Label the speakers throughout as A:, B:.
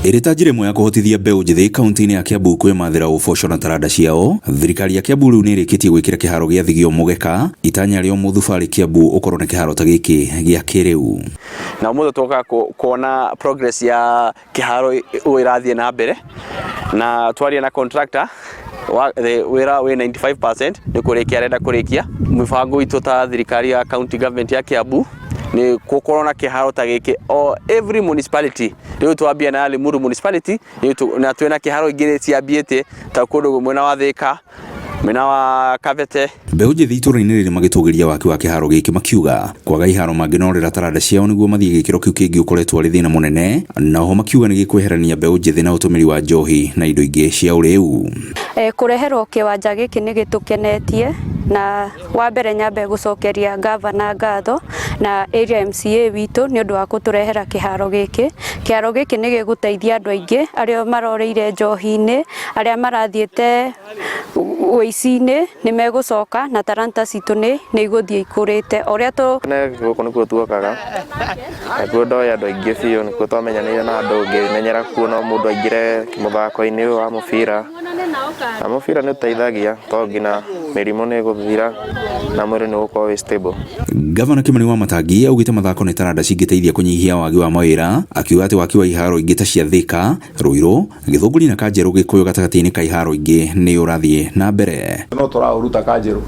A: Ĩrĩ ta njĩra ĩmwe ya kũhotithia mbeũ njĩthĩ kaunti-inĩ ya Kiambu kwĩmathĩra ũboco na taranda ciao, thirikari ya Kiambu rĩu nĩ ĩrĩkĩtie gwĩkĩra kĩharo gĩa Thigio mũgeka, itanya rĩa o mũthubarĩ Kiambu ũkorwo na kĩharo ta gĩkĩ gĩa kĩrĩu.
B: Na ũmũthĩ tũkaga kuona progress ya kĩharo ũũ ĩrathiĩ na mbere, na twaria na contractor wa wĩra wĩ 95% nĩ kũrĩkia arenda kũrĩkia. Mũbango witũ ta thirikari ya county government ya Kiambu nĩ gũkorwo na kĩharo ta gĩkĩ o every municipality. Rĩu twambia na Limuru municipality, na twĩna kĩharo ingĩ ciambiĩte ta kũndũ mwena wa Thika, mwena wa Kabete.
A: Mbeũ njĩthĩ itũra-inĩ rĩrĩ magĩtũgĩria waki wa kĩharo gĩkĩ makiuga kwaga iharo mangĩnorĩra taranda ciao nĩguo mathiĩ gĩkĩro kĩu kĩngĩ ũkoretwo arĩ thĩna mũnene, na oho makiuga nĩ gĩkweherania mbeũ njĩthĩ na ũtũmĩri wa njohi na indo ingĩ cia ũrĩu.
C: Kũreherwo kĩwanja gĩkĩ nĩ gĩtũkenetie, na wa mbere nyambe gũcokeria gavana ngatho na area MCA witũ nĩ ũndũ wa kũtũrehera kĩharo gĩkĩ. Kĩharo gĩkĩ nĩ gĩgũteithia andũ aingĩ arĩa marorĩire njohi-inĩ, arĩa marathiĩte ũici-inĩ nĩ megũcoka, na taranta citũ nĩ igũthiĩ ikũrĩte o ũrĩa tũ
D: Gũkũ nĩkuo tuokaga, nakuo ndoĩ andũ aingĩ biũ, nĩkuo twamenyanĩire na andũ, ngĩmenyera kuo no mũndũ aingĩre mũthako-inĩ ũyũ wa mũbira, na mũbira nĩ ũteithagia tondũ nginya mĩrimũ nĩ ĩgũthira na mwĩrĩ nĩ ũgũkorwo wĩ stable.
A: Gavana Kimani wa Matangi augĩte mathako nĩ taranda cingĩteithia kũnyihia wagi wa mawĩra, akiuga atĩ waki wa iharo ingĩ ta cia Thika, Ruiru, Gĩthũngũri na Kanjerũ Gĩkũyũ gatagatĩ-inĩ ka iharo ingĩ nĩ ũrathiĩ na mbere.
E: No tũraũruta Kanjerũ.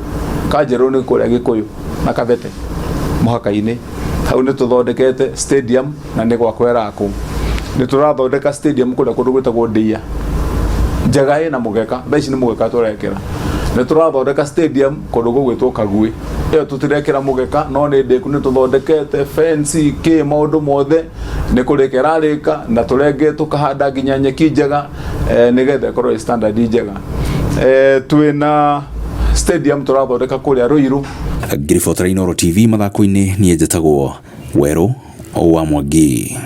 E: Kanjerũ nĩ kũrĩa Gĩkũyũ na Kabete mũhaka-inĩ, hau nĩ tũthondekete stadium na nĩ gwakwo ĩrakwo. Nĩ tũrathondeka stadium kũrĩa kũndũ gwĩtagwo Ndĩa njega ĩna mũgeka, thaa ici nĩ mũgeka tũrekĩra. Nĩ tũrathondeka stadium kũndũ gũgwĩtwo Kaguĩ, ĩyo tũtirekĩra mũgeka no nĩ ndĩku, nĩ tũthondekete fence kĩ maũndũ mothe nĩ kũrĩka ĩrarĩka, na tũrenge tũkahanda nginya nyeki njega nĩgetha ĩkorwo ĩ standard njega. Twĩna stadium tũrathondeka kũrĩa Ruiru.
A: Ngĩribotera Inooro TV mathako-inĩ, niĩ njĩtagwo Werũ wa Mwangi.